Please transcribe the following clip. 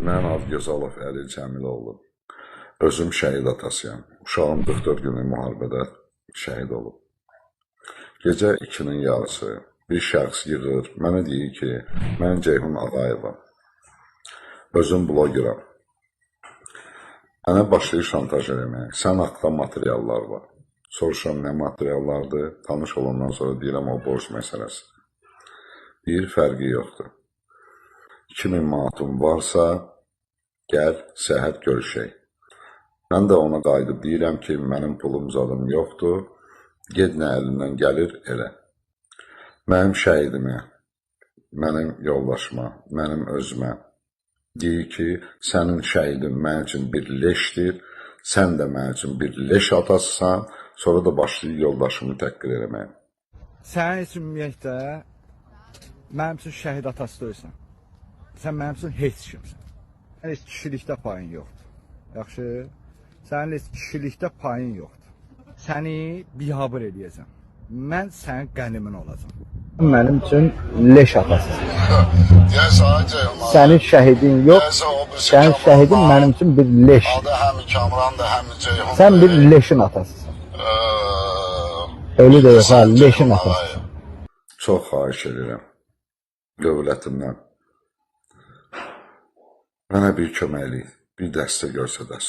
Mən Adıgözəlov Əli Cəmiloğlu. Özüm şəhid atasıyam. Uşağım 44 günlük müharibədə şəhid olub. Gecə 2-nin yarısı bir şəxs yığır, mənə deyir ki, mən Ceyhun Ağayevam. Özüm blogeram. Mənə başlayır şantaj eləməyə. Sən haqda materiallar var. Soruşuram nə materiallardır? Tanış olandan sonra deyirəm o borc məsələsi. Deyir fərqi yoxdur. 2000 manatım varsa, gəl səhər görüşək. Mən də ona qayıdıb deyirəm ki, mənim pulum zadım yoxdur. Get nə əlindən gəlir elə. Mənim şəhidimə, mənim yoldaşıma, mənim özümə deyir ki, sənin şəhidin mənim üçün bir leşdir, sən də mənim üçün bir leş atasısan. Sonra da başlayır yoldaşımı təhqir eləməyə. Sənin üçün ümumiyyətlə mənim üçün şəhid atası deyilsən. Sən mənim üçün heç kimsən. Sənin heç kişilikdə payın yoxdur. Yaxşı? Sənin heç kişilikdə payın yoxdur. Səni biabır eləyəcəm. Mən sənin qənimin olacam. Mənim üçün leş atasısan. Deyəsən Ceyhun Sənin şəhidin yox, Deyəsən o birisi sənin şəhidin Kamrandan. mənim üçün bir leş. Adı həm Kamrandır, həm Ceyhundur. Sən bir leşin atasısan. Ölü də yox, ha, leşin atasısan. Çox xahiş edirəm dövlətimdən. Mənə bir köməklik, bir dəstək göstərəsiniz.